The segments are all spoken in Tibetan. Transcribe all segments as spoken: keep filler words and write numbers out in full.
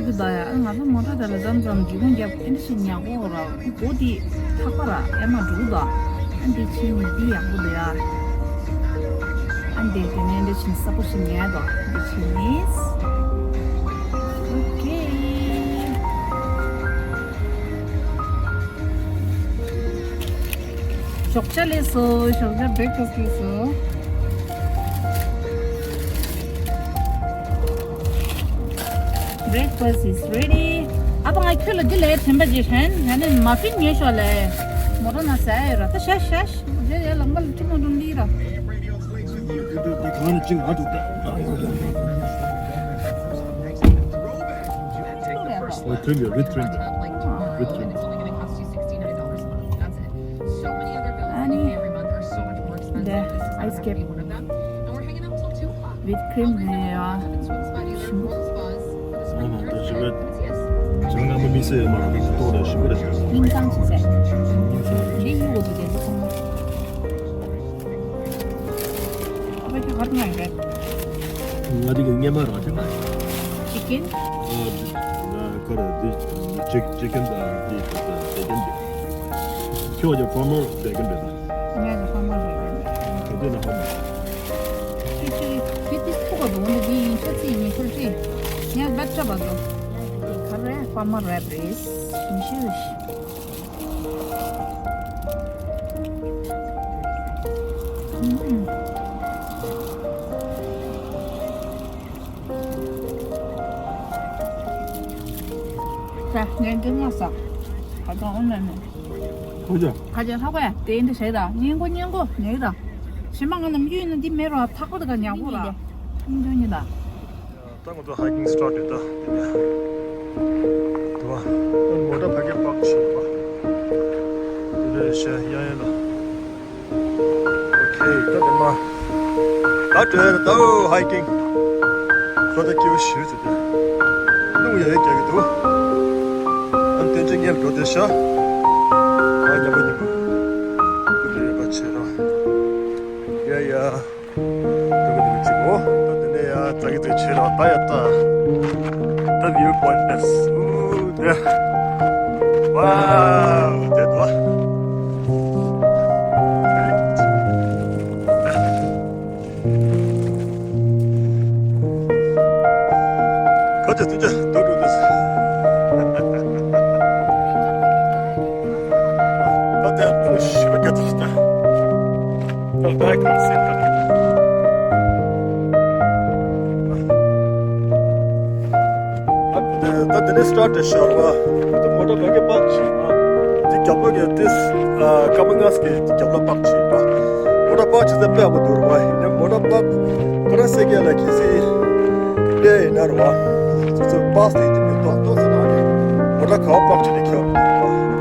ཀུ་ད་ཡ། ང་ཚོ་མོ་ཊ་དེ་ལ་མཚམས་མཚམས་འཇུག་སྒོ་རྒྱབ་ཨེ་འདྲ་ཞིག་ཉག་གོ་ར། སྒོ་དེ་ཐག་པ་ར་ཨེ་མ་འགྲོ་གི་ད། ཨ་འདི་ཕྱིན་ནི་འདི་ཡག་པོ་འདུག་ཡ། ཨ་འདི་དེ་ནས་འདི་ཕྱིན་ས་པོ་ཞིག་ཉལ་དོ། འདི་ཕྱིན་ནི། ཨོ་ཁེ། ཞོགས་ཇ་ལས་སོ། ཞོགས་ཇ་བྷི་རེག་ཕ་སི་ལས་སོ། Breakfast is ready. ཨ་ཕ་ང་ཁྱོད་ལ་འདི་ལས་དྲན་པ་ཅིག་དྲན། ང་ནི་མ་ཕིན་ཉོས་ཤོག་ལས། མོ་ཊ་ན་ཟ་ཡ་ཡོད་ར། ད་ཤ་ཤ་ཤ་རྗེས་ཡ་ལམ་ཁ་ལ་ཁྲི་མོ་འགྲོ་འདི་ར། འདི་གང་ནས་ཅིག་ང་འདུག་ད། ཨོ་ཁྲིམ་ཡོད། ཝིད་ཁྲིམ་ཡོད། ཝིད་ཁྲིམ། ཨ་ནི། འདི་ཨའི་སི་ཁེབ། ཝིད་ཁྲིམ་ནས་ཡ། ཞིམ་པོ། ཨ་མ་ད་ཞིམ་པོ། ཅང་ང་མ་མི་སེ་ཡོད་མ་རེད། ཏོག་ལ་ཞིམ་པོ་རེད། སྙིང་གཏམ་ཞིག་ཟེར། འདི་ཡུ་གོ་དུ་དེ་ཚོ་ཚང་མ། ཨ་ཕ་ཁྱོད་ག་རེ་མངགས་ཡོད་རེད། ང་འདི་གི་སྔན་མ་རང་ཅིག་མངགས་ཡོད། ཅི་ཀེན། ཨ་འདི་ང་ག་རེ་འདི་ཅི་ཅི་ཀེན་དང་འདི་ད་ད་ཀེན་འདི། ཁྱོད་ཀྱི་ཕོར་མར་བེ་གན་རེད་ད། ངས་ཀྱི་ཕོར་མར་རེད། ག་དུས་ན་ཕོར་མར། ཁྱོད་ཀྱི་ཁྱོད་ཀྱི་ཐུག་པ་དང་འདི་འདི་ཡིན་ཤ་ཚིག་ཡིན་ཁྱོད་ཀྱི། ངས་བེད་སྤྱད་པ་དང་། ག་རེ་ཕོར་མར་རེད་རེད། ཞིམ་ཤོས། ད་ངས་འདི་མ་ཟ། ཁ་སང་ཨོ་ན་ནས། ཁོ་ཚོ། ཁ་ཅིག་ལྷག་པས་དེ་འདི་བྱས་དང་སྙིང་གོ་སྙིང་གོ་ཉེ་དང་། ཞིམ་པ་ང་ནམ་རྒྱུན་ཡིན་ན་འདི་མེད་རོགས་ཐག་པ་དེ་ག་ཉག་པོ་ར། སྙིང་རྒྱུན་ཉེ་དང་། ད་ང་ཚོ་ཧའི་ཀིང་སི་ཊར་ཊི་ད་དེ་ནས། དུ་བ། མོ་ཊ་ཕ་གི་པག་ཆེ་བ། དེ་ནས་ཤ་ཡ་ཡ་ལ། ཨོ་ཁེ། ད་དེ་མ། ད་འགྲོ་ཡ་ད་ཧའི་ཀིང་། ཁོ་ད་སྐྱིད་པོ་ཞེ་ཅིག་ད། རླུང་ཡ་ཡ་རྒྱག་གི་འདུག་ཨ་བསྟན་ཆེན་ངས་འགྲོ་དེ་ཤ། ང་ཉམས་པོ་ཉམས་པོ། དེ་ཡོད་པ་བྱེད་རོགས། ཡ་ཡ། འགྲོ་གི་འདུག་ཅིག་འོ། ད་དེ་ནས་ཡ་ཙག་གི་ཙག་བྱེད་རོགས། ད་ཡ་ད། ད་བིའུ་པོའིན་ཊི་དེ། ཨུ་དེ། ཝའོ་དེ་དོ། ཁ་ཅིག་ཐུག་ཅིག་འགྲོ་འགྲོ་འདུག་ད་དེ་ཁོ་ཞི་བ་རྒྱ་ཐག་ད། ད་ད་ག་སེ་ད། ད་དེ་ནས་སི་ཊར་ཊི་ཤོར་བ། ད་མོ་ཊ་ཕ་གི་པག་ཆེ་བ། དེ་རྒྱབ་ལོགས་ཀྱི་དེ་ཀ་མ་ངས་ཀྱི་རྒྱབ་ལོགས་པག་ཆེ་བ། མོ་ཊ་པག་ཆེ་ཚེ་དཔེ་ཡག་པོ་འདུག་ར་བ། ཡིན་ནའི་མོ་ཊ་པག་ཁོ་རང་སེ་ཀེ་ལ་གི་སི་དཔེ་ཡིན་ན་ར་བ། སོ་སོ་པག་སི་དེ་མི་ཏོག་ཏོག་སེ་ན་ནི་མོ་ཊ་ག་བ་པག་ཆེ་ནས་ཁྱོད་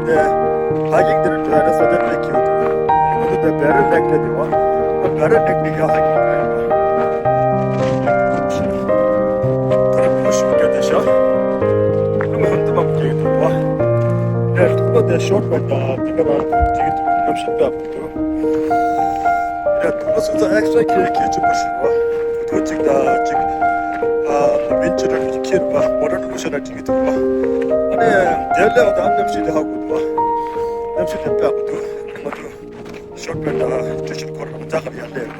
དེ་ཧ་གིང་དེ་རུ་འགྲོ་ཡ་ན་ས་དེ་དཔེ་ཁྱོད་ང་ཚོ་དེ་བེ་རི་ལེག་ནས་དེ་བ། ང་བེ་རི་ལེག་ནས་ཡ་ཧ་གིང་ད་ཡ་བ། ད་ར་མོ་ཤུ་ག་དེ་ཤ། ལུང་ཧམ་དུ་མ་གི་དུ་བ། ཨེ་ཐུག་པ་དེ་ཤོར་བ་ད་དེ་ག་ན་དེ་གི་དུ་ནམ་ཤ་པ། ཡ་དུ་མ་སུ་ཚ་ཨེག་སི་ཊ་ར་ཁེ་ཁེ་ཆུ་པ་ཤི་བ། དུ་ཅིག་ད་ཅིག་ཨ་མིན་ཅི་ར་ཁེ་བ་མོ་ཊ་དུ་ཤ་ན་ཅིག་དུ་བ། ཨ་ནེ་དེ་ལེ་ད་ནམ་ཤི་དེ་ཧ་གོ་དུ་བ། ནམ་ཤི་དེ་པ་གོ་དུ་མ་དུ་ཤོར་བ་ད་ཅི་ཤི་ཁོ་ར་ད་ཁ་ཡ་ལེ་བ།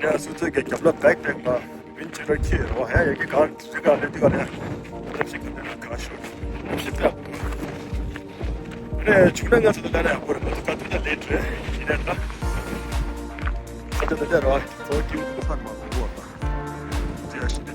ཡ་སུ་ཚ་གེ་རྒྱབ་ལ་བེག་བེག་བ། མིན་ཅི་ར་ཁེ་རོ་ཧ་ཡ་གི་ག་རི་ག་ལེ་དི་ག་ལེ། ནམ་ཤི་ག་ལེ་ག་ཤོར། ནམ་ཤི་པ། ཨ་ནེ་ཆུ་ན་ང་ཚོ་ད་ལྟ་ཡག་པོ་རེད། ད་ད་ད་ལེ་ཊི་རེད། ཡིན་ནའི་ད། ད་ད་ད་རོ། ཚོ་ཀྱི་ཚར་མ་སོང་བ། ཅི་ཡ་ཤི་ད།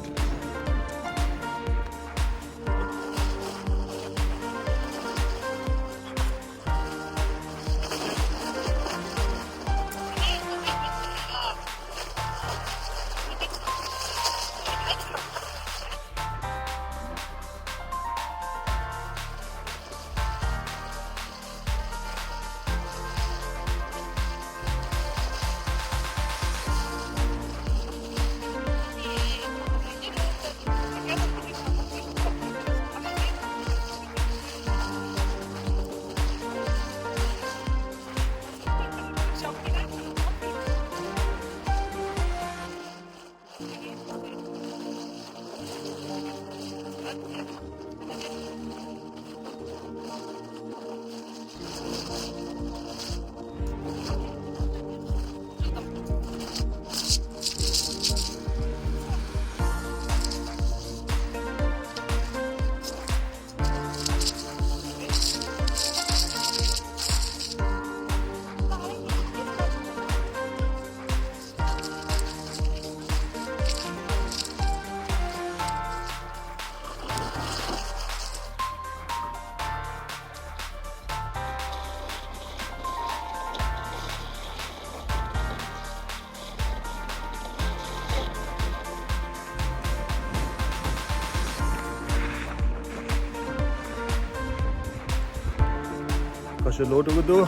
ཞེས་ལོག་འགྲོ་གི་འདུག་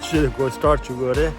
ཞེས་སྒོ་སི་ཊར་ཊི་བྱེད་དགོས་རེད།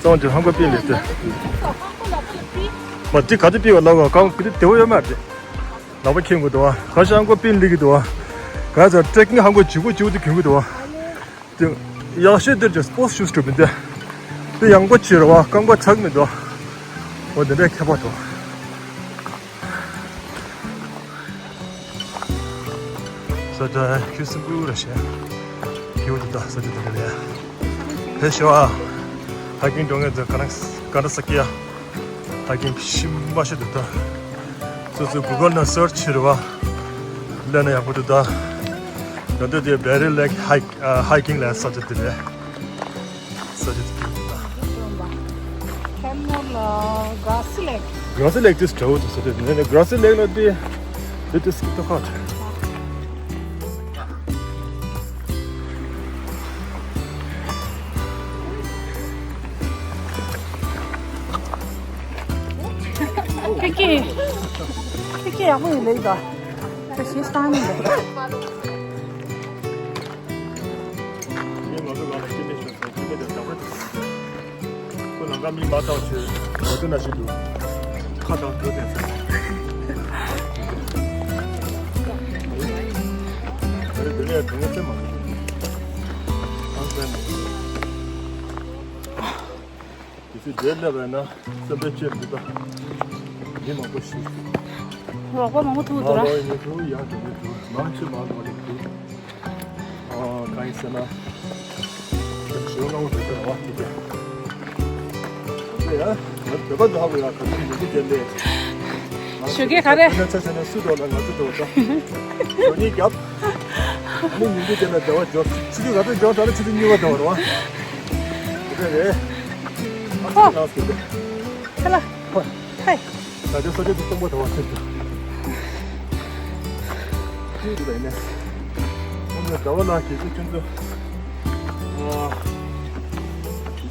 གཙང་གི་ཧང་གོ་པིན་ལེགས་ཏེ། མ་འདི་ག་དུས་པི་བ་ལ་ག་གང་གི་དེ་བོ་ཡོད་མ་རེད། ལག་པ་ཁེངས་གི་འདུག་བ། ག་ཤ་ཧང་གོ་པིན་ལེགས་གི་འདུག་བ། ག་ཚ་ཊྲེག་ཀིང་ཧང་གོ་ཇི་གུ་ཇི་གུ་དེ་གྱོན་གི་འདུག་བ། དེ་ཡག་ཤོས་དེ་ཇ་སི་པོར་ཊི་ཤུ་ཛི་འགྲོ་མི་འདུག་དེ་ཡང་པོ་ཆེ་རེད་བ། རྐང་པ་ཚགས་མི་འདུག་འོ་དེ་འདྲའི་ཁྱད་པར་འདུག་ས་ཆ་ཁྱུ་སིམ་པུ་ར་ཤེ། ཁྱེའུ་དེ་དག་ས་ཆ་དེ་འདྲ་རེད། ཕེབས་ཤོག་ཨ། ཧའི་ཀིང་འགྲོ་མཁན་ཚོ་ཀ་ར་ཀ་ར་ས་ཀི་ཡ། ཧའི་ཀིང་ཞིམ་པ་ཞིག་འདུག་ད། སོ་སོ་གུ་གལ་ནང་སར་ཆི་བྱེད་རེད་བ། ལས་ན་ཡག་པོ་འདུག་ད། ད་འདི་དེ་བེ་རི་ལེག་ཧའི་ཨ་ཧའི་ཀིང་ལ་ས་ཆ་དེ་རེད། ས་ཆ་དེ་ཁྱེར་འདུག་ད། ཁེམ་མོ་ལ་གྷ་ར་སི་ལེག་གྷ་ར་སི་ལེག་དེ་འདྲ་བོ་དེ་ས་ཆ་དེ་ནས་གྷ་ར་སི་ལེག་ལ་དེ་དེ་དེ་སི་ཀི་ཏོ་ཁ་ཆ། ཁྱེད་ཀྱིས། ཁྱེད་ཀྱིས་ཡག་པོ་ཡིན་ལེ་ད། ད་ཞེས་བཏང་ནི་ལེ། ངས་ང་ཚོ་ང་ལ་སྐྱེ་དམན་ཞུ་སོང་། སྐྱེ་དམན་དེ་ལྡག་པ་དེ། ཁོ་ལམ་ཁ་མི་མ་བཏང་བྱས་ང་ཚོ་ན་ཞིག་འདུག་ཁ་དང་འགྲོ་དེ་ཚོ། ད་རེས་འདི་ལས་དོན་ཚེ་མ་རེད། ཨང་ཚེ་མ་རེད། དེ་ཚོའི་འདིར་སླེབས་པ་ཡིན་ན་བསམ་པའི་ཆེད་དུ་ད་མི་མང་པོ་ཞིག་འདུག་རོགས་པ་མང་པོ་ཐུག་འདུག་ར། མང་པོ་ཡིན་འདུག་ཡང་འགྲོ་གི་འདུག་མང་ཆེ་མང་འགྲོ་གི་འདུག་ཨ་གང་ཡིན་ཟེར་ན། ཞེ་པོ་སྣང་བ་འགྲོ་གི་རེད་བ་དེ་ག་དེ་ཡ། ང་བོད་པ་འདྲ་བོ་ཡ་ག་ཚོད་ཉིན་གུང་དེ་ལས། ཞོགས་ཀས་ག་རེ། ང་ཚོ་ཆ་བཞག་ན་སུ་འགྲོ་ལ་ང་ཚོ་འགྲོ་ད། ཞོགས་གཉིད་རྒྱབ། ཨ་ནི་ཉིན་གུང་དེ་ལ་ཟླ་བ་འཇོག་ཆུ་ཚོད་ག་ཚོད་འཇོག་ད་ལ་ཆུ་ཚོད་གཉིས་པ་འགྲོ་བ་རེད་བ། དེ་འདྲ་རེད། ཨ་ཁོ། ཁ་ལ། ཧོ། ཧའི། ད་ཆ་ས་ཆ་དེ་སྟོང་པ་དང་བ་ཁྱེར་ཏེ། ཁྱེར་ཏེ་ཡིན་ནས། ཁོང་ཚོ་ཟླ་བ་ལ་གལ་སྲིད་ཁྱོད་ཚོ། ཨ། དེ་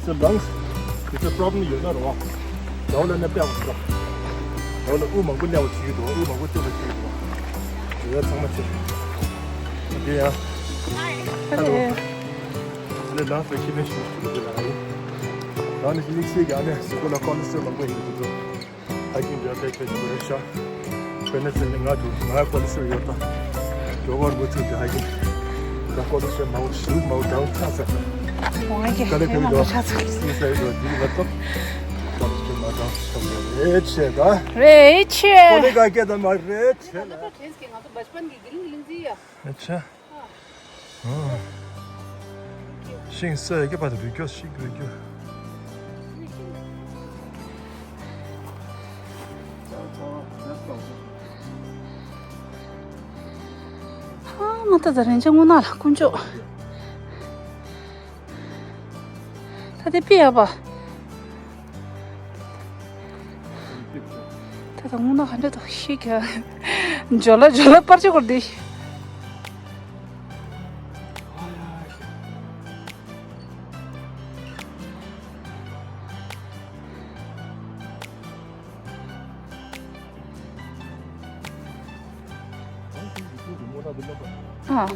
ཚོ་ལངས། དེ་ཚོ་པྲོབ་ལེམ་ཡོད་ན་རེད་བ། ཟླ་བ་ལ་ནས་དཔེ་ཡག་པོ་འདུག་ཟླ་བ་ལ་དབུགས་མང་པོ་སླེབས་པ་བྱེད་ཀྱི་འདུག་དབུགས་མང་པོ་སྟོན་པ་བྱེད་ཀྱི་འདུག་དེ་ཚང་མ་ཆེ། དེ་ཡང་། ཧེ་ལོ། ཨ་ནི་ལངས་ས་ཁྱི་ལེན་ཞུ་ཞུ་གི་ལ་ཡིན། ད་ནི་དམིགས་བསལ་གྱི་ཨ་ནི་གཟུགས་པོ་ལ་ཀོ་ལེ་སི་ཊོ་རོལ་མང་པོ་ཡོད་ཀྱི་འདུག་ཨ་ཀིན་འདྲ་པེ་ཁེ་ཅི་རེད་ཤག་དཔེར་ན་ཚེ་ནི་ང་དུ་ང་ཀོ་ལེ་སི་ཊོ་རོལ་ཡོད་ད། ཇོ་བར་མུ་ཚུགས་ཀྱི་ཧ་ཀིན། ད་ཀོ་ལེ་སི་ཊོ་རོལ་མང་པོ་ཞུ་མང་པོ་འདྲ་བོ་ཆགས་ཚར། ང་གི་དཀའ་ལས་ཁག་གི་འདུག་ཆགས་ཚར། སུ་ས་ཡི་འགྲོ་འདི་གི་བར་དུ། ཀོ་ལེ་སི་ཊོ་རོལ་མ་འདྲ་བོ་ཆགས་ཀྱི་རེད་ཆེ་ད། རེད་ཆེ། ཀོ་ལེ་ག་སྐད་ད་མ་རེད་ཆེ་ན། ང་ཚོ་ཕྲན་སྐད་ང་ཚོ་བཅས་པན་གི་གི་ལིང་ལིང་ཟི་ཡ། ཨ་ཆེ། ཤིང་སེ་གི་བར་དུ་རུས་རྒྱུ་ཤིག་རུས་རྒྱུ། ཧ་མ་ད་ད་རེན་ཅང་ངོ་ན་ལ་དཀོན་མཆོག་ད་དེ་པི་ཡ་པ། ད་ད་ངོ་ན་ག་འདྲ་ད་ཤི་ག་ཇོ་ལ་ཇོ་ལ་པར་ཅི་གོར་དེ། ཨ།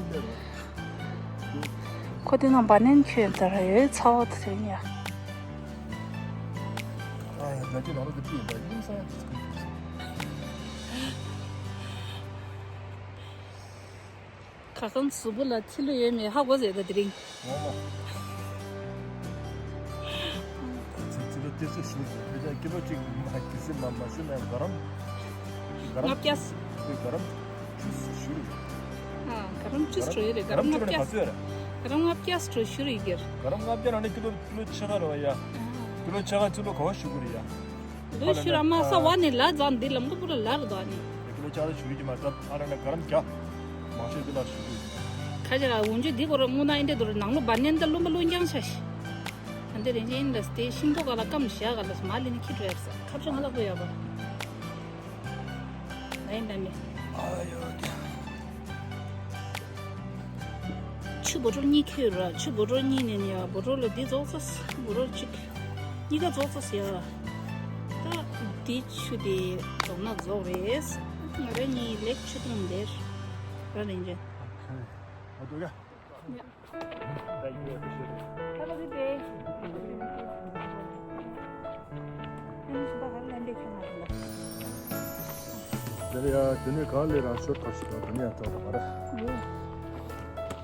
ཁོ་དེ་ནང་བ་ནན་ཁྱོད་དར་ཡོད་ཚ་བ་དེ་ཡིན་ཡ། ཨ་ཡ་ད་ཅི་ནང་ལོ་དེ་ཕུད་ཡིན་པ་ཡིན་ས། ཁ་སང་གཟུགས་པོ་ལ་ཚི་ལུ་ཡོད་མེད་ཧ་གོ་ཟེར་ད་དེ་རིང་། ཨོ་མ། ཚི་ཚི་ལུ་ཏེ་ཚོ་ཞུ་ཟེར་ཕེ་ཅག་ཀི་ལོ་གཅིག་མ་གི་སི་མ་མ་ཞུ་ན་ག་རམ། ག་རམ། ལྔ་བརྒྱ། ག་རམ་བཅུ་ཞུ་རེད། ཨ་ག་རམ་བཅུ་ཞུ་རེད། ག་རམ་ལྔ་བརྒྱ། ག་རམ་ལྔ་བརྒྱ་ཞུ་རེད་ཀྱེ། ག་རམ་ལྔ་བརྒྱ་ནང་ནས་ཀི་ལོ་ཀི་ལོ་ཕྱེད་ཀ་རེད་བ་ཡ། ཀི་ལོ་ཕྱེད་ཀ་ཚི་ལུ་ག་བ་ཞུ་དགོས་རེད་ཡ། ལོས་ཤུ་ར་མ་ས་བ་ནི་ལ་ཛ་འདི་ལམ་ཀ་པུ་ར་ལར་དོ་ནི། ཀི་ལོ་ཆ་ལ་ཞུ་གི་མ་ད་ཨ་ར་ན་ག་རམ་རྒྱ། མ་ཤོད་དེ་ལ་ཞུ་གི། ཁ་ཅིག་ལ་འུན་ཇུ་འདི་གོ་ར་ངུ་ན་ཨིན་དེ་དོ་ར་ནང་ལོ་བ་ནན་ད་ལུམ་པ་ལུན་ཀྱང་ཤ་ཤི། ཨ་འདི་རིན་ཅན་ཨིན་ད་སྟེ་ཤིང་ཏོག་ག་ལ་ཀམ་ཤ་ག་ལ་མ་ལི་ནི་ཁི་ཏྲེབ་ས་ཁབ་ཆུ་ང་ལ་གོ་ཡ་བ། ན་ཨིན་ད་མི། ཨ་ཡོ་རྒྱ། ཆུ་བོ་ཊལ་གཉིས་ཁྱེར་ར། ཆུ་བོ་ཊལ་གཉིས་ནས་ནི་ཡ་བོ་ཊལ་ལ་འདི་རྫོགས་ཚར། བོ་ཊལ་གཅིག་གཉིས་ཀ་རྫོགས་ཚར་ཡ། ད་འདི་ཆུ་དེ་རྫོགས་ན་རྫོགས་རེད། ང་རང་གཉིས་ལེགས་ཆུ་འཐུང་འདིར་ར་ལེན་ཅན། ཨ་འདུག་ག། ཡ། Thank you, appreciate it. Have a good day. དེ་ལ་ཡ་དེ་ནས་གང་ལས་རང་ཤོར་ཐོར་ཞིག་དང་དེ་ནས་ཡང་ཐོག་དང་མ་རེད།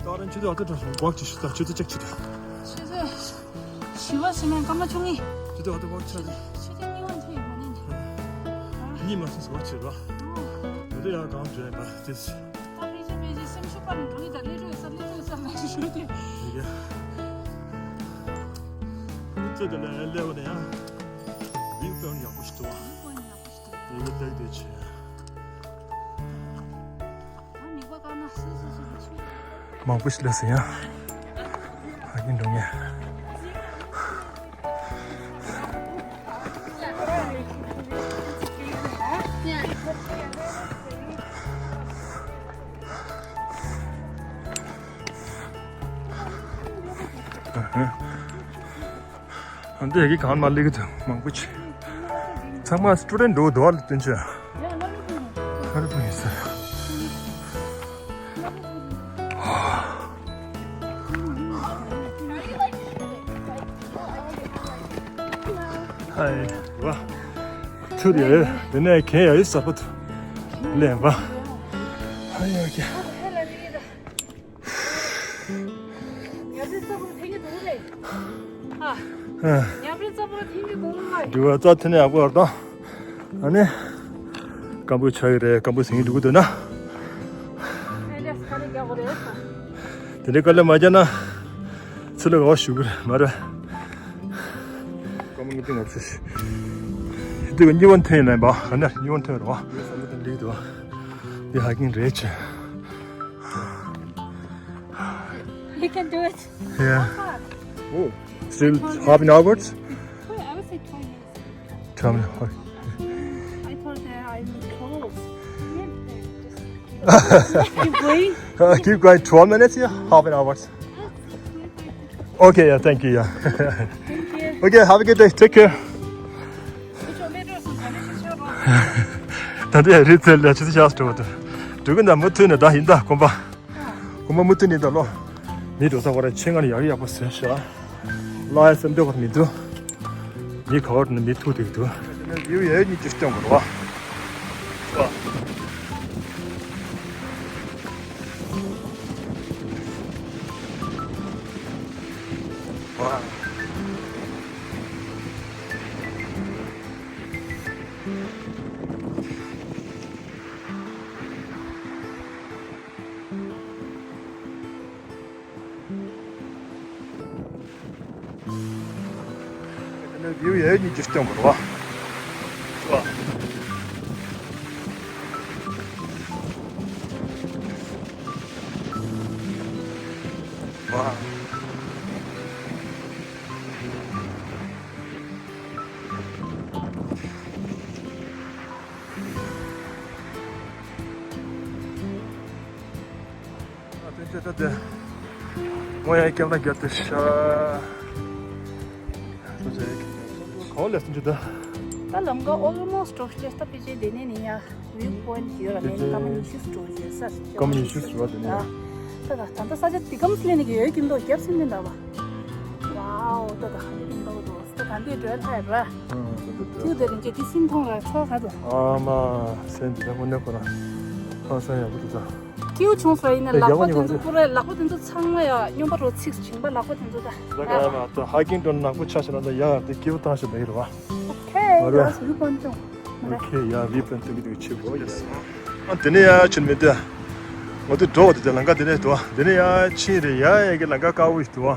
ད་རིང་ཆུ་ཚོད་ཨ་ཏི་ཏྲ་སོང་གོག་ཅིག་ཞུ་ད་ཆུ་ཚོད་ཅིག་ཆུ་ཚོད། ཆུ་ཚོད་བཞི་པ་ཟིན་ན་སྐར་མ་བཅུ་གཉིས། ཆུ་ཚོད་ཨ་ཏི་གོག་ཆ་རེད། ཆུ་ཚོད་གཉིས་པ་འཐུང་ཡོད་མ་ནི། གཉིས་མ་སོང་གོག་ཆེ་རོ། དེ་ལ་ཡ་གང་བྱས་པ་དེ། ད་ཕལ་ཆེར་ཕལ་ཆེར་སེམས་ཤུགས་པ་ནི་འགྲོ་ཡི་ད་ལས་འགྲོ་ས་ལས་འགྲོ་ས་ལ་ཞུ་ཏེ། ཡ། ཁྱོད་ཚོ་དེ་ལ་ལས་བ་ནི་ཡ། བིའུ་པོའིན་ཡག་པོ་ཞིག་འདུག་བ། བིའུ་པོའིན་ཡག་པོ་ཞིག་འདུག་ཡ་ཡ་ལྟ་གི་དེ་ཆེ། ད་མི་གོ་ཀ་ན་སུ་སུ་སུ་སུ། མང་པོ་ཞིག་སླེབས་སོང་ཡ། ཕ་གི་འགྲོ་ངེས། འདི་ཡ་གི་གང་མ་ལེགས་འདུག་མང་པོ་ཅིག་ཚང་མ་སི་ཊུ་ཌེན་ཊི་འདུག་དོ་ལ་སྟོན་ཆོས། ཧ་རི་པོ་ཡིན་ས། ཧའི། ཆུ་དེ་དེ་ནས་གན་ཡ་ཡི་ས་པོ་ལེན་པ། ཧ་ཡ་ཀྱ། ཉ་རི་ཙ་པུར་ཐེངས་གཉིས་འདུག་རེད། ཨ། ཉ་རི་ཙ་པུར་ཐེངས་གཉིས་འདུག་མ། འདི་བ་ཙ་ཐེ་ནས་ཡག་པོ་ཡོད་དོ། ཨ་ནི། སྐམ་པོ་ཆགས་ཀྱི་རེད། སྐམ་པོ་ཟིན་གྱི་འདུག་གི་འདུག་ན། ཨེ་ལེ་སི་ཁ་ལེ་རྒྱག་དགོས་རེད། དེ་འདྲའི་དཀའ་ལས་མ་རྒྱག་ན། ཚུར་ལ་ག་བ་ཞུ་གི་རེད་མ་རེད། སྐམ་པོ་ངི་ཏི་ང་ཚོ་ཞིག་དེ་ག་གཉིས་པ་ཐོན་ཡིན་ལན་པ་ག་ནས་གཉིས་པ་ཐོན་རེད་བ། འདི་ཧ་གིང་རེད་ཅེ། You can do it. Yeah. Oh, still half an hour? Wait, I would say twenty minutes. Tell me. I thought that I'm close. Keep going. Uh, keep going. Twelve minutes, yeah? Half an hour. Okay, yeah, thank you, yeah. Thank you. Okay, have a good day. Take care. ད་ལྟ་རི་ཚལ་ལ་ཆུ་ཚོད་ཤར་སྤྲོ་བ་དང་། འགྲོ་གི་འདུག་མུ་མཐུད་ནས་ད་ཡིན་ད་གོམ་པ། གོམ་པ་མུ་མཐུད་ནས་ད་ལོ། མི་འགྲོ་ས་བར་ཆེད་མངགས་ཡག་ཡག་པོ་ཟེར་ཤག་ལ་ཡ་སེམས་སྡུག་པ་མི་འདུག་མི་ག་བར་ནས་མི་ཐུག་འདུག་འདུག་ཡུ་ཡ་ཡུ་གཉིས་ཅི་སྟོན་དགོས་རེད་བ། བ། དེ་ནས་ཡུ་ཡ་ཡུ་གཉིས་ཅི་སྟོན་དགོས་རེད་བ། བ། ཨ་ཏན་ཅེ་ད་དེ། ངོ་ཡ་ཀེམ་ར་རྒྱབ་ཏུ་ཤ། ཁོ་ཚོ་ཡ་ཁོ་ལེ་སུན་ཅུ་ད། ད་ལམ་ཀ་ཨོལ་མོ་སི་ཊི་ཀྲོག་ཅེས་ད་པི་ཅེ་དེ་ནས་ནི་ཡ་བིའུ་པོ་ཡིན་ཊི་ཡོད་ར་ནས་སྐར་མ་ཉི་ཤུ་སྤྲོ་ཅེས་ས། སྐར་མ་ཉི་ཤུ་སྤྲོ་བ་དེ་ནས། ད་ད་ད་ད་ས་ཆ་དེ་ཀམ་སི་ལེ་ནི་གི་ཡོད་ཀྱིན་དོ་རྒྱབ་སིན་ནི་འདྲ་བ། ཝའོ། ད་ད་ཧ་ལས་ཀྱིན་དོ་དོ། ད་ད་འདི་འགྲོ་ལྷ་ཡ་ར། ཐུག་དེ་རིང་ཅེ་དེ་སིན་ཐོང་ར་ཚོ་ཁ་དོ། ཨ་མ། སེམས་འདི་ད་དངོས་གནས་ཁོ་རང་། ཧ་སང་ཡག་པོ་འདུག་ད། སྐྱིད་པོ་བྱུང་སོང་ཡིན་ན། ཡ་ལག་པ་ཡག་པོ་དེ་ཚོ་ཡིན་པ་རེད། པུ་རེ་ལག་པ་དེ་ཚོ་ཚང་མ་ཡ་སྨྱོན་པ་རོ་ཚིགས་བྱིན་པ་ལག་པ་དེ་ཚོ་ད། ད་ག་ཡ་མ་ད་ཧའི་ཀིང་འགྲོ་ན་ནག་པོ་ཆ་ཤ་ན་ད་ཡ་དེ་སྐྱིད་པོ་བཏང་ཤ་མེད་རེད་བ། ཨོ་ཁེ། ཨོ་རེད། ཡ་སུ་རུ་པན་ཅོང་། ཨོ་ཁེ། ཡ་རི་པན་ཏོང་གི་དེ་ཆེ་བོ་ཡ་སོ། ཨ་དེ་ནས་ཡ་ཆུན་མེད་དེ། ང་ཚོ་འགྲོ་བ་དེ་དེ་ལམ་ཁ་དེ་ནས་འགྲོ་བ་དེ་ནས་ཡ་ཕྱིན་རེད། ཡ་ཡ་གི་ལམ་ཁ་དཀར་པོ་ཞིག་འདུག་བ།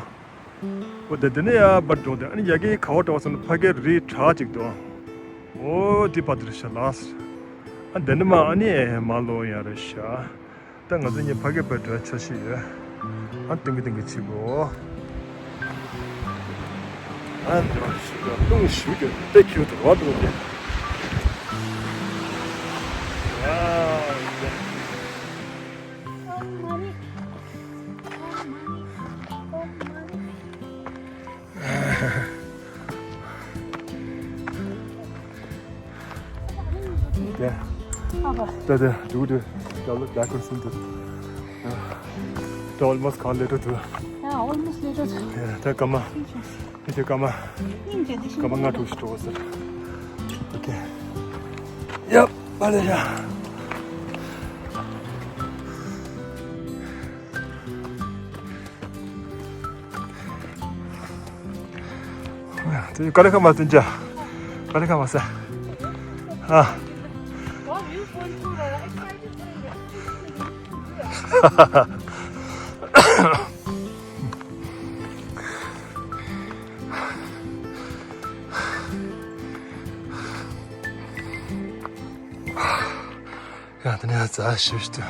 ཨོ་དེ་དེ་ནས་ཡ་བར་འགྲོ་དེ་ཨ་ནི་ཡ་གི་ཁ་བ་འགྲོ་བ་སོང་ན་ཕ་གི་རི་བྲག་ཅིག་འདུག་ཨོ་དེ་བར་དེ་རེད་ཤག་ལགས། ཨ་འདི་ནི་མ་ཨ་ནི་མ་ལོ་ཡ་རེད་ཤག་ད་ང་ཚོ་གཉིས་ཕ་གི་བར་འགྲོ་ཆ་ཤི་ཡོད། ཨ་ཏིང་གི་ཏིང་གི་ཆི་གོ། ཨ་འདི་མ་ཤི་ག་ལུང་ཤུ་གི་ཏེ་ཁྱུ་དུ་བ་དུ་དེ། ཨ། དེ། ཨ་ཕ། དེ་དེ་འདུག་འདུག་ད་ལོ་ད་ཁོར་སུན་དུ། ད་almost ཁ་ལེ་ཏོ་དུ། ཡ་almost ལེ་ཏོ་དུ། ཡ་ད་ཀ་མ། དེ་དེ་ཀ་མ། སྙིང་རྗེ་འདི་ཤིན་ཀ་མ་ཏུ་ལྔ་དྲུག་ཞིག་འགྲོ་ཟེར། ཨོ་ཁེ། ཡ་པ་ལེ་ཡ། དེ་ཀ་རེ་ཁ་མ་ཏུན་ཅ། ཀ་རེ་ཁ་མ་ས། ཨ། ཡ་དེ་ནས་ཛ་ཞིབ་ཏུ།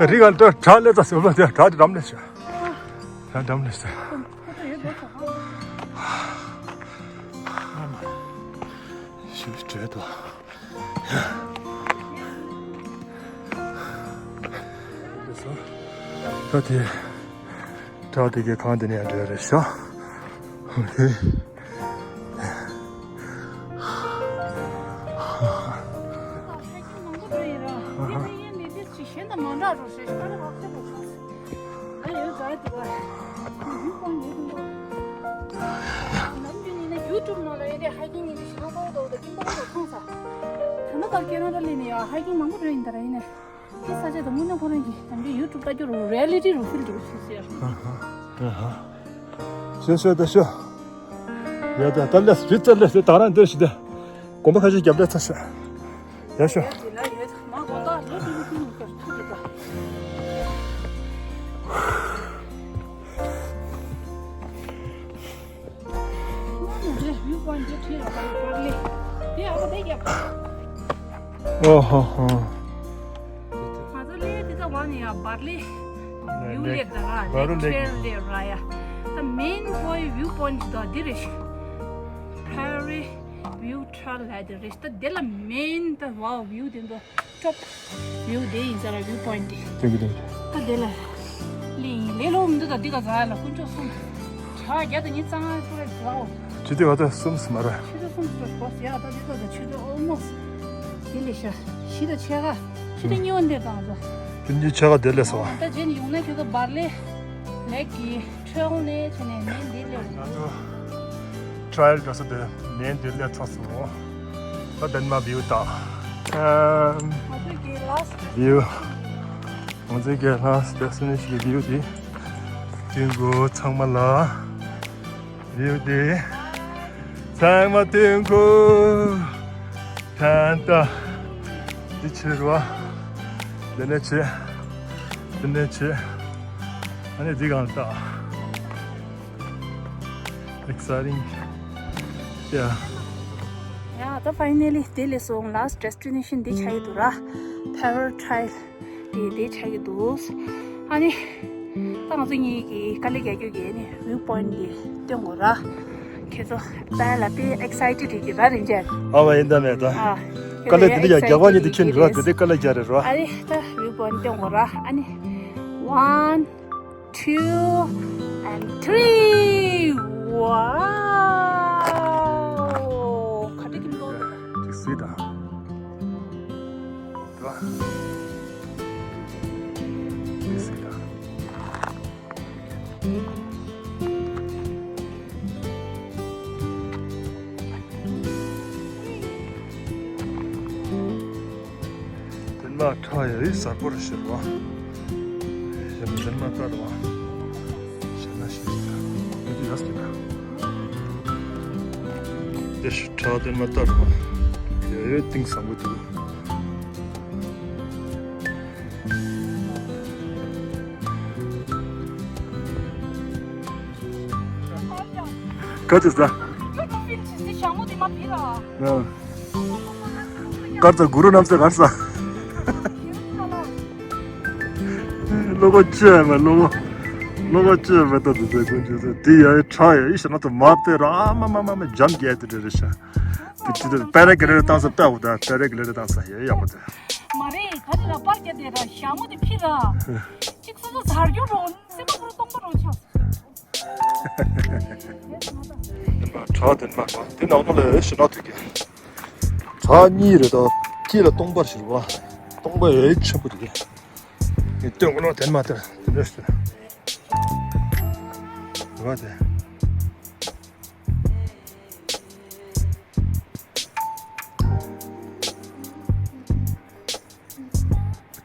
ཨ། རི་ག་ཏོ་གྲ་ལེ་ཙ་སོ་ལོ་ཏེ་གྲ་འགྲམ་ལེ་ཤ། གྲ་འགྲམ་ལེ་ཤ། ཞིབ་བྲོས་ཏོ། ད་དེ་གྲ་དེ་གའི་ཁང་དེ་ནས་ཡང་འགྲོ་ཡ་རེད་ཤག་ཨོ་ཁེ། ད་ས་ཆ་དང་དངོས་གནས་ཁོ་རང་གི་ནམ་རྒྱུན་ཡུ་ཊུབ་ལྟ་རྒྱུ་རུ་རི་ཡ་ལི་ཊི་རུ་ཕིལ་འགྲོ་ཤེས་ཤེས། ཤོ་ཤོ་ད་ཤོ། ཡ་ད་ད་ལས་རི་ཙ་ལས་ད་རང་འདིར་ཤི་ད། གོམ་པ་ཁ་ཤས་རྒྱབ་ད་ཚ་ཤོ། ཡ་ཤོ། ཨོ་ཧོ་ཧོ། ང་ཚོ་ལས་དེ་ད་བ་ནི་ཡ་བར་ལས་ཡུ་ལས་ད་ར་ལས་ཁྲེལ་ལས་ར་ཡ། ད་མེན་པོའི་ཝིའུ་པོའིན་ཊི་ད་འདི་རེད་ཤག Prairie View Trail ལ་དེ་རེད་ཤག་ད་དེ་ལ་མེན་ད་ཝའོ་ཝིའུ་དེ་ཚོ། ཊོབ་ཝིའུ་དེ་ཡིན་ས་ར་ཝིའུ་པོའིན་ཊི་དེ། ཐེང་ཡུ་ཐེང་ཡུ། ད་དེ་ལ་ལི་ལེ་ལོ་མི་འདུག་ད་འདི་ག་ཟ་ཡ་ལ་དཀོན་མཆོག་གསུམ། བྲག་བརྒྱ་དང་ཉེར་གཅིག་པོ་རེད་ཟ་འོ། ཆུ་དེ་བ་ད་གསུམ་སུ་མ་ར། ཆུ་དེ་གསུམ་སུ་གོ་ཟེར་ཡ་ད་འདི་ད་ད་ཆུ་དེ་ཨོལ་མོ་སི་ཊི་དེ་ལས་ཤ་བཞི་དང་ཕྱེད་ཀ་ཆུ་དེ་སྨྱོ་འདེབས་དང་ཟ། དེ་གཉིས་ཕྱེད་ཀ་དེ་ལས་སོ། ད་རྗེས་ནས་ཡོང་ན་ཁྱོད་ཚོ་བར་ལས་ལེག་གི་ཁྲོད་ནས་ཆ་ནས་ནས་འདི་ལས། ང་ཚོ་ཊ་རེལ་དགའ་ས་དེ་ནས་འདི་ལས་ཚ་སོང་། ད་དེ་ནས་མ་ཝིའུ་ད། ཨམ། ང་ཚོ་གི་ལ་སི་ཊི་ཝིའུ། ང་ཚོ་གི་ལ་སི་ཊི་ཌེ་སི་ཊི་ནེ་ཤན་གི་ཝིའུ་དེ། ཏིང་གུ་ཚང་མ་ལ། ཝིའུ་དེ། ཚང་མ་ཏིང་གུ། ཐན་ཏ། འདི་ཕྱིར་བ། འདི་ནས་ཕྱིར། འདི་ནས་ཕྱིར། ཨ་ནི་འདི་གང་ལྟ། Exciting. Yeah. ཡ་ད་ཕའི་ནལ་ལི་དེ་ལས་སོང་ལ་སི་ཊི་ཌེ་སི་ཊི་ནེ་ཤན་འདི་ཆགས་ཀྱི་འདུག་ར། Prairie Trail དེ་དེ་ཆགས་ཀྱི་འདུག་ཨ་ནི། ད་ང་ཚོ་གཉིས་ཀྱིས་དཀའ་ལས་རྒྱག་རྒྱུ་གི་ནི་ཝིའུ་པོའིན་ཊི་དེ་སྟོན་དགོས་ར། ཁྱེད་ཚོ་ད་ལ་དཔེ་ཨེག་སའི་ཊེཌ་རེད་ཀྱི་ར་རིན་ཆེན། ཨ་མ་ཡིན་ད་མེད་ད། ཨ། དཀའ་ལས་དེ་འདྲ་ཡང་རྒྱག་པ་ཉིད་དུ་ཁྱོད་འགྲོ་བ་དེ་འདྲ་དཀའ་ལས་རྒྱག་རེད་རོ། ཨ་ནི་ད་ཝིའུ་པོའིན་ཊི་སྟོན་དགོས་ར། ཨ་ནི། One, two, and three. Wow. ག་འདྲ་ཀིམ་ཏོག་ཏོ། ཅིག་སི་ད། དུ་བ། ཅིག་སི་ད། ལ་ཁྲ་ཡ་ཡི་གཟར་པོར་ཤེར་བ། ཞེ་མ་ཟེར་མ་ལྟར་བ། ཤ་ན་ཤེས་ཤ། ཡོད་དུ་ཡོད་ཀྱི་ན། དེ་ཤི་ཁྲ་དེ་མ་ལྟར་བ། ཡ་ཡོད་གཏིང་ཟབ་པོ་འདུག་ག་ཅི་ཟ། ཀར་ཙ་གུ་རུ་རྣམ་སྲས་གར་ས། ལོ་གོ་ཅི་མ་ལོ་གོ། ལོ་གོ་ཅི་མ་ད་དུ་ཟེར་ཀུན་ཅི་ཟེར་དེ་ཡ་ཁྲ་ཡ་ཡི་ཤ་ན་དུ་མ་དེ་ར་མ་མ་མ་མ་འཇམ་རྒྱས་དེ་རེ་རེ་ཤ། དེ་ཅི་དེ་པེ་རེ་གི་རེ་རེ་བཏང་ས་པེ་འུ་ད་པེ་རེ་གི་རེ་རེ་བཏང་ས་ཡ་ཡག་པོ་དེ། མ་རེད་ད་དེ་ལ་པར་རྒྱབ་དེ་ར་ཞྭ་མོ་དེ་ཕི་ར། གཅིག་སོ་སོ་ཟ་རྒྱུ་རོ་སེམས་པ་ཁོ་ར་སྟོང་པ་རོ་ཆགས། ཁྲག་དེ་མ་གོ་དེ་ནང་ལ་ཞི་ན་དུས་ཀྱི་ཁྲག་གཉིས་རེད་དོ། དཀྱིལ་ལ་སྟོང་པར་ཞིག་བ། སྟོང་པ་ཡོད་ཆེན་པོ་རེད། ངས་སྟོན་གོ་ནོ་དེ་མ་ཐར་དེ་འདྲ་ཞིག་རེད་བ་དེ།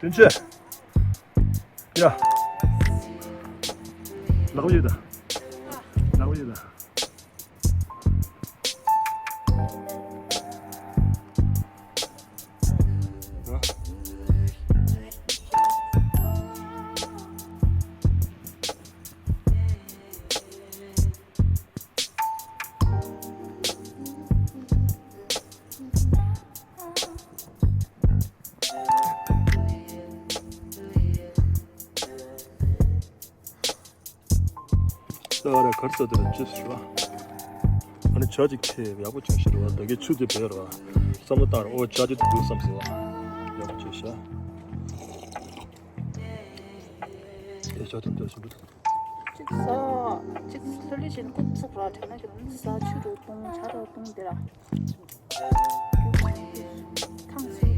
དོན་ཆེ། ཡ། ལག་པ་ཡོད་ད། ལག་པ་ཡོད་ད། ད་ར་གར་ས་དེ་ལ་ཅི་ཟེར་བ། ཨ་ནི་ཇ་ཅིག་ཁྱེར་ཡག་པོ་ཆགས་ཤི་རེད་བ། ད་གའི་ཆུ་དེ་བེར་བ། བསམ་བློ་བཏང་ར་ཨོ་ཇ་ཅིག་འདུག་བསམ་ཟེར་བ། ཡག་པོ་བྱས་ཤག་ཨེ་ཇ་དེ་འདྲ་ཞིག་འདུག་གཅིག་ཟ། གཅིག་ཚ་ལི་བཞིན་ཁུག་ཚུགས་ར་དྲན་ན་ཁྱོད་ནི་ཟ། ཆུ་རུ་བཏུང་ཇ་རུ་བཏུང་དེ་ར། ཐང་སུ།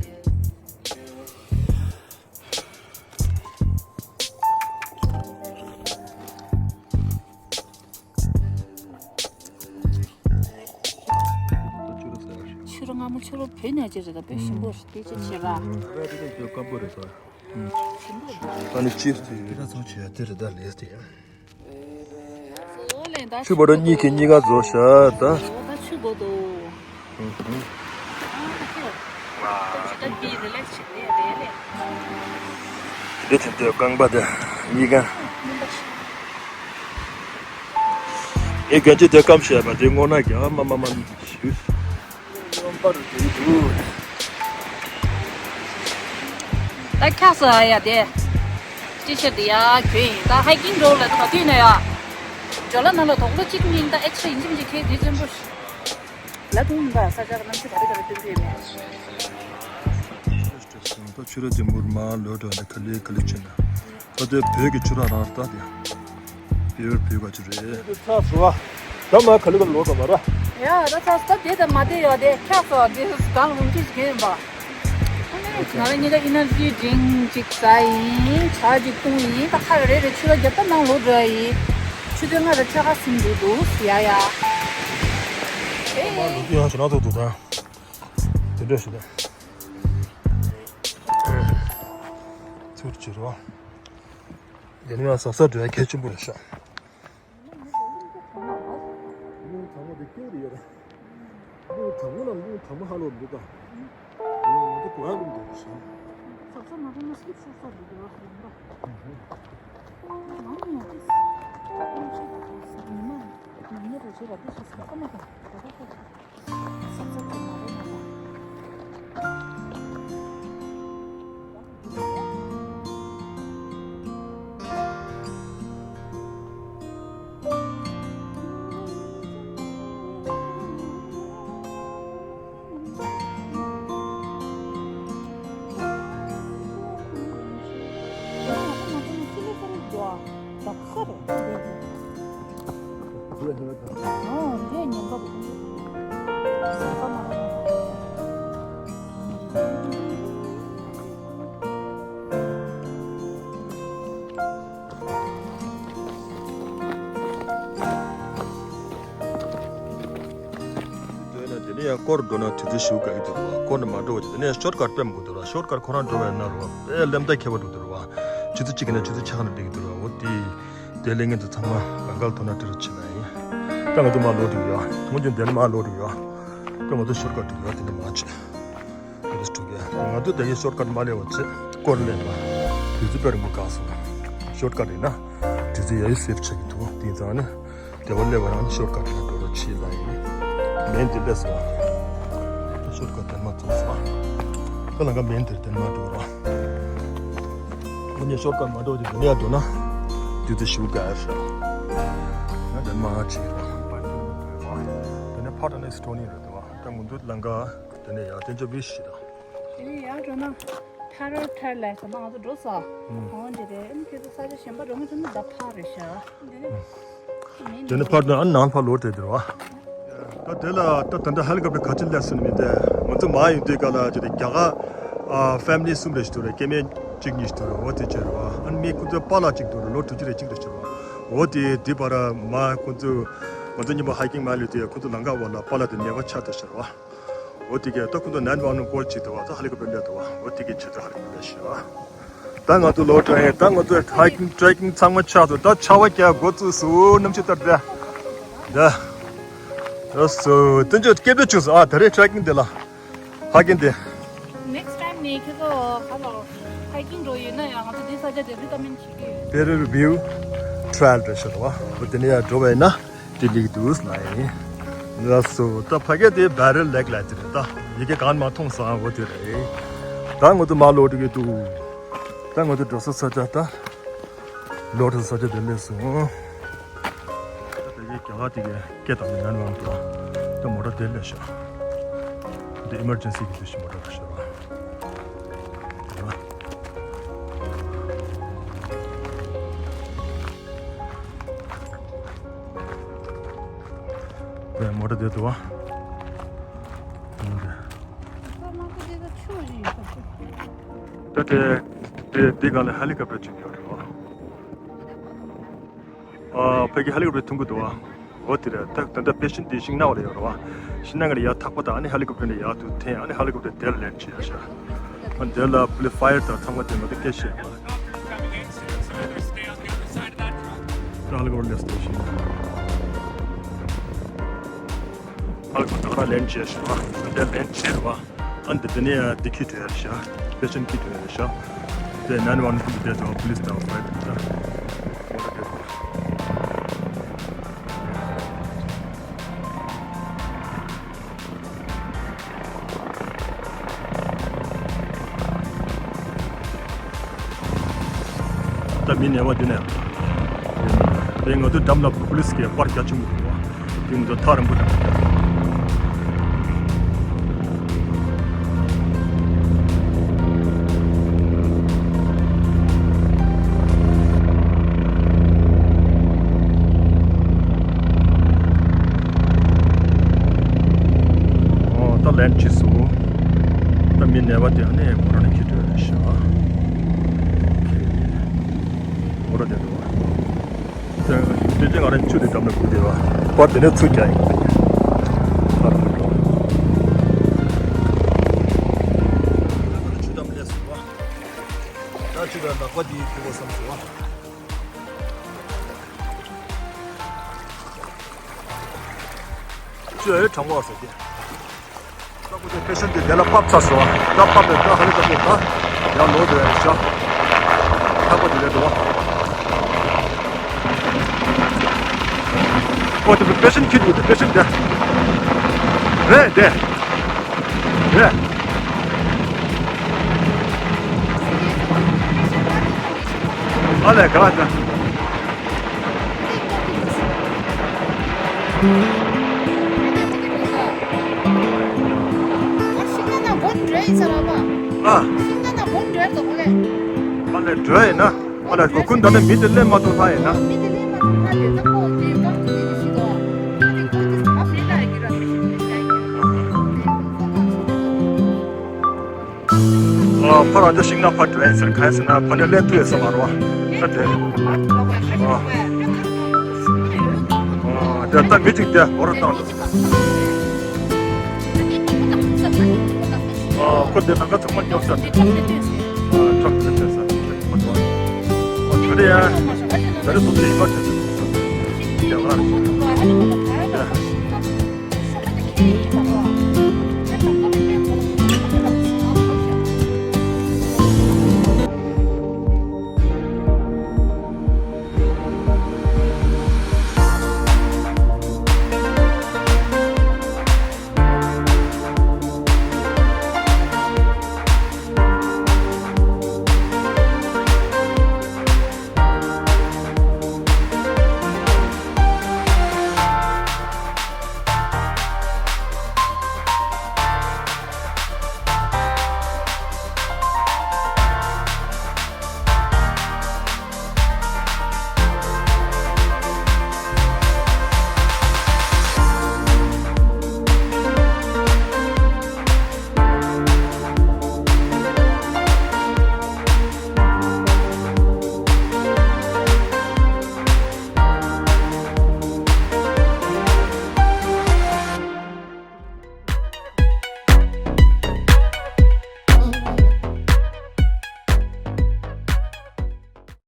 ཆུ་རུ་སྔ་མོ་ཆུ་རུ་བོད་ནས་ཅི་རེད་ད་བོད་ཞིམ་པོ་རེད་དེ་ཅི་བྱེད་པ། སྐམ་པོ་རེད་ད། ཞིམ་པོ་རེད། ཨ་ནི་ཅིབ་དེ་ཡོད་ད་ཚོ་བྱས་དེ་རེད་ད་ལེས་དེ་ཡང་། ཆུ་བོ་ར་གཉིས་ཀྱི་གཉིས་ཀ་རྫོགས་ཤག་ད། ད་ཆུ་བོ་དོ། ཨ་ད་ཆུ་ད་ཅི་ད་ཅི་རི་ལེགས་བྱེད་དེ་རེད་ལེ། འདི་ཆུ་དེ་རྐང་པ་དེ་གཉིས་ཀ། ཨེ་གན་ཅི་དེ་སྐམ་བྱས་པ་དེ་སྔོ་ན་རྒྱ་མ་མ་མ་ཞུས། ད་ཁྱག་སོ་ཨ་ཡ་དེ། ཅི་ཕྱིར་དེ་ཡ་གྱོད་ཡིན་ད་ཧའི་ཀིང་འགྲོ་ལ་ད་དུས་ན་ཡ། ཇོ་ལ་ན་ལ་དོག་ལོ་གཅིག་མིན་ད་ཨེ་ཆ་ཡིན་ཅིམ་ཅིག་ཁེ་དེ་ཅན་པོ། ལ་དུང་ད་ས་ཆ་ག་ནམ་ཆུ་ག་རེ་ག་རེ་སྟོན་གྱི་ཡོད་མེད། ད་ཆུ་ར་ལྡེམ་པོར་མ་ལོས་འགྲོ་ནས་ག་ལེ་ག་ལེ་ཕྱིན་ན། ད་ལྟའི་བོད་ཀྱི་ཆུ་རགས་རང་ལྟ་དེ། བོད་བོད་ག་ཆུ་རེད། ཚ་སོ་བ། ད་མ་ག་ལེ་ག་ལོ་ག་མ་ར། ཡ་ད་ཚ་སོ་ད་དེ་ད་མ་དེ་ཡོད་དེ་ཁྱག་སོ་དེ་སུ་གང་ལ་འོང་ཅི་ཞིག་ཡིན་པ། ང་རང་ཉིད་ཀ་ཨི་ནར་ཇི་ཌི་རིང་ཅིག་ཟ་ཡིན། ཇ་ཅིག་བཏུང་ཡིན། ད་ཁ་རེ་རེ་ཆུ་ལ་རྒྱབ་ད་ནང་ལོག་འགྲོ་ཡ་ཡིན། ཆུ་ཚོད་ལྔ་རེ་ཆ་ག་ཟིན་འདུག་འདུག་ཡ་ཡ། ཨེ། ཡང་ཞུ་ན་ཐུག་འདུག་ད། དེ་འདྲ་ཞིག་ད། ཚུར་ཅི་རོ། དེ་ནས་ཡང་ཟབ་ཟབ་འགྲོ་ཡ་གལ་ཆེན་པོ་རེད་ཤག་རླུང་གྲང་མོ་དེ་སྐྱུག་རེ་ཡོད་རེད། རླུང་གྲང་མོ་ལ་རླུང་གྲང་མོ་ཧ་ལོ་འདུག་ག་ང་ཚོ་གོ་ཡ་རླུང་འདུག་ཞིང་། ཟབ་ཟབ་མ་རེད་ན་སྐྱིད་ཤོར་ས་འདུག་ག་ཡིན་པ། ང་ནི་ཡང་ཏིས་ཉི་མ་ཉི་མ་རེ་བྱེད་པ་འདི་ཞིག་ཟ་ཁ་མ་དང་ད་ལྟ་ཁོ། འདོད་ན་དེ་ནས་ཡང་ཀོ། འགྲོ་ན་དུས་ཚོད་ཞེ་པོ་འགོར་གྱི་འདུག་ར་བ། ཁོ་ནི་མ་འགྲོ་བ་ཅིག་དེ་ནས་ཤོར་ཀཊ་དཔེ་མང་པོ་འདུག་ར། ཤོར་ཀཊ་ཁོ་རང་འགྲོ་བའི་ན་ར་བ་དཔེ་ལམ་ཐག་ཁེ་པོ་འདུག་འདུག་ར་བ། ཆུ་ཚོད་གཅིག་གི་ནས་ཆུ་ཚོད་ཕྱེད་ཀ་ནས་འགྲིག་གི་འདུག་ར་བ། འོ་དེ་དེ་ལས་ངན་དུ་ཚང་མ་ལང་ཀར་ཐོག་ན་ཁྲིད་རོགས་བྱེད་ལ་ཡིན། ད་ང་ཚོ་མར་ལོག་འགྲོ་གི་ཡོད། ངོ་རྒྱུ་འདི་ནས་མར་ལོག་འགྲོ་གི་ཡོད། ད་ང་ཚོ་ཤོར་ཀཊ་འགྲོ་གི་ཡོད། དེ་ནས་མར་ཆེ། ཨིན་སི་ཊི་རུ་གི་ང་ཚོ་དེ་གའི་ཤོར་ཀཊ་མ་ལས་བ་ཚེ་སྐོར་ལེན་པ་དུས་ཚོད་དཔེ་རིང་པོ་བཀག་སོང་། ཤོར་ཀཊ་ཡིན་ན་དུས་ཚོད་ཡ་ཡི་སེབ་བྱེད་ཀྱི་འདུག་དེ་ཙང་ནི་དེ་བ་ལས་བ་རང་ཤོར་ཀཊ་ལ་འགྲོ་རོགས་བྱེད་ལ་ཡིན། མེན་འདི་ལས་སོང་། ཤོར་ཀཊ་དེ་མ་ཚང་སོང་། ཁ་ལ་ང་མེན་འདིར་དེ་མ་འགྲོ་རོགས། ཁོ་ནས་ཤོར་ཀཊ་མ་འགྲོ་དེ་འདི་ནས་འགྲོ་ན་དུས་ཚོད་ཞུ་ག་ཡ་ཤ། ང་དེ་མ་བྱེད་རོགས། དེ་ནས་ཕར་དེ་ནས་སི་ཊོ་ནི་རེད་དོ། ད་ང་ཚོ་ལང་ཀ་དེ་ནས་ཡར་བསྟན་ཆོས་བི་ཤི་དང་། དེ་ནས་ཡར་འགྲོ་ན་ཐ་རོ་ཐར་ལ་ཟེར་ན་ང་ཚོ་འགྲོ་ས། ཨང་འདི་རེད། ཨ་ནི་ཁྱེད་ཚོ་ས་ཆ་གཞན་པ་འགྲོ་མི་ཐུབ་ན་ད་ཕར་རེད་ཤག་དེ་ནས་མིན་དེ་ནས་ཕར་དུ་ཨ་ནང་ཕར་ལོག་བསྡད་དེ་རེད་བ། ད་དེ་ལ་ད་ད་ལྟ་ཧེ་ལི་ཀོབ་ཊར་ག་ཚོད་སླེབས་སོང་ནི་མི་འདུག་ང་ཚོ་མར་ཡོང་དུས་ག་ལ་ཅི་རེད་རྒྱ་གར་ཨ་ཕེ་མི་ལི་གསུམ་རེ་ཞིག་འདུག་རེད། སྐྱེ་དམན་གཅིག་གཉིས་ཞིག་འདུག་རེད། འོ་དེ་བྱས་རེད་བ། ཨ་ནི་མི་ཁོ་ཚོའི་པཱ་ལགས་གཅིག་འདུག་རེད། ལོ་དྲུག་ཅུ་རེ་གཅིག་རེ་ཞིག་རེད་བ། འོ་དེ་དེ་བར་མར་ཁོ་ཚོ་ང་ཚོ་མཉམ་པོ་ཧའི་ཀིང་མར་སླེབས་དུས་ཁོ་ཚོ་ལམ་ཁ་བར་ལ་པཱ་ལགས་དེ་ནད་པ་ཆགས་འདུག་ཟེར་བ། འོ་དེ་གས་ད་ཁོ་ཚོ་ནན་ཝན་ཝན་ཀོལ་བྱེད་དུས་བ་ད་ཧེ་ལི་ཀོབ་ཊར་སླེབས་འདུག་བ། འོ་དེ་གས་བྱེད་དུས་ཧེ་ལི་ཀོབ་ཊར་སླེབས་ཤག་ད་ང་ཚོ་ལོག་འགྲོ་ཡིན། ད་ང་ཚོ་ཧའི་ཀིང་ཊྲེ་ཀིང་ཚང་མ་ཆགས་སོང་། ད་ཆར་པ་རྒྱག་འགོ་བཙུགས་སོང་། གནམ་གཤིས་ལྟར་ད་ད་ཨོ་སོ་དེ་ཚོ་སྐད་འབོད་བྱུང་སོང་། ཨ་ད་རེས་ཊྲེ་ཀིང་དེ་ལ་ཧའི་ཀིང་དེ། ནེག་སི་ཊའིམ་ནས་ཁྱེད་ཚོ་ག་ལ་ཧའི་ཀིང་འགྲོ་ཡོད་ན་ཡང་ང་ཚོ་འདི་ས་ཆ་དེ་རི་ཀོ་མེན་ཌི་བྱེད་ཀྱི་ཡོད། Barrier View Trail རེད་ཤག་བ། འོ་དེ་ནས་ཡར་འགྲོ་བ་ཡིན་ན། དེ་ལིག་འདུག་ལ་ཡིན། ལགས་སོ། ད་ཕ་གི་དེ་བེ་རི་ལེག་ལ་དེ་རེད། ད་ཡི་གེ་གང་མ་མཐོང་སང་འོ་དེ་རེད། ད་ང་ཚོ་མར་ལོག་འགྲོ་གི་འདུག་ད་ང་ཚོ་འགྲོ་ས་ས་ཆ་ད་ལོག་འགྲོ་ས་ས་ཆ་དེ་སླེབས་སོང་། ད་ཕ་གི་རྒྱ་གར་དེ་གའི་སྐད་དང་མི་ཉན་བ་འདུག་ད་མོ་ཊ་དེ་སླེབས་ཤག་འདི་ཨི་མར་ཇེན་སི་གི་དུས་ཤིག་མོ་ཊ་རེད་ཤག་བ། ད་མོ་ཊ་དེ་འདུག་བ། ད་དེ་དེ་དེ་ག་ལ་ཧེ་ལི་ཀོབ་ཊར་ཅིག་ཡོད་རེད་བ། ཨ་ཕ་གི་ཧེ་ལི་ཀོབ་ཊར་ཐོན་གི་འདུག་བ། འོ་དེ་རེད། ད་ད་ལྟ་པེ་ཤན་དེ་ཤིང་ནགས་ལ་ཡོད་རེད་བ། ཤིང་ནགས་ལ་ཡར་ཐག་པ་དང་ཨ་ནི་ཧེ་ལི་ཀོབ་ཊར་ནས་ཡར་དུ་འཐེན། ཨ་ནི་ཧེ་ལི་ཀོབ་ཊར་དེར་ལེན་བྱེད་ཡ་ཤག་ཨ་དེ་ལ་པུ་ལི་ཕ་ཡར་དང་ཚང་མ་དེ་ང་ཚོ་སྐད་བཤད་ཡ། ད་ཧེ་ལི་ཀོབ་ཊར་ལེན་སི་ཊེ་ཤན། ཧེ་ལི་ཀོབ་ཊར་ལེན་བྱེད་ཤག་ཨ་དེ་ལེན་བྱེད་རེད་བ། ཨ་འདི་དེ་ནས་ཡང་འདི་ཁྱེར་འགྲོ་ཡ་རེད་ཤག་པེ་ཤན་ཁྱེར་འགྲོ་ཡ་རེད་ཤག་དེ་ནན་ཝན་ཁུལ་དེ་དང་པུ་ལིས་དང་ཕ་ཡར་དེ་དང་། ད་མི་ནད་པ་འདི་ནས་དེ་ང་ཚོའི་འགྲམ་ལ་པུ་ལིས་ཀྱི་པར་རྒྱ་ཆེན་པོ་འདུག་བ། དེ་ང་ཚོ་ཐག་རིང་པོ་འགྲམ་ལ་རྒྱག་ཨོ་ད་ལེན་བྱས་སོང་། ད་མི་ནད་པ་དེ་ཨ་ནི་ཁོ་རང་ནས་ཁྱེར་འགྲོ་ཡ་རེད་ཤག་ཨོ་ཁེ། ཨོ་ར་དེ་འདུག་བ། དེ་དེ་ང་རང་ཆུ་དེ་འགྲམ་ལ་སྒུག་བསྡད་པ། པར་དེ་ནས་ཚུར་རྒྱག་ཡིན། ཨ་ར་འགྲོ། ཆུ་འགྲམ་སླེབས་སོང་བ། ད་ཆུ་དང་ལག་པ་དེ་ཕུད་དགོས་བསམ་སོང་བ། ཆུ་ཨེ་གྲང་མོ་བ་ཟེར་ཏེ། ད་ཁོ་ཚོས་པེ་ཤན་དེ་དེ་ལ་ཕབ་ཚར་སོང་། ད་ཕབ་པའི་ད་ཧ་ལས་ད་ཁོ་ད་ཡང་ལོག་འགྲོ་ཡ་རེད་ཤག་ཐག་པ་དེ་རེད་འདུག་བ། ཨོ་དེ་པེ་ཤན་ཁྱེར་འདུག་དེ་པེ་ཤན་དེ་རེད་དེ་རེད། ཨ་ལས་ག་ལ་ད། ཨ། ཨ་ལས་འགྲོ་ཡིན་ན། ཨ་ལས་གོ་ཀུན་ད་ནི་མི་དེ་ལེན་མ་ཐུབ་ཐལ་ཡིན་ན། ཨ་ཕར་རང་ཅག་ཤིང་ནགས་ཕར་འགྲོ་ཡིན་ཟེར་ག་ཡིན་ཟེར་ན་ཕར་ནས་ལེན་ཐུབ་ཡོད་ས་མ་རེད་བ། ད་དེ། ཨ། དེ་ལྟ་མི་གཅིག་དེ་འོ་ར་བཏང་འདུག་ཁོ་དེ་ནང་ཁ་ཚང་མ་ཉོབ་ས་དེ། ཁྲག་དེ་ཚོ་ཡིན་པ་དེ་ཚོ་ཡ། ད་རེས་སོ་སོ་ཡིན་པ་དེ་ཚོ་ཡ་ལ་རེད།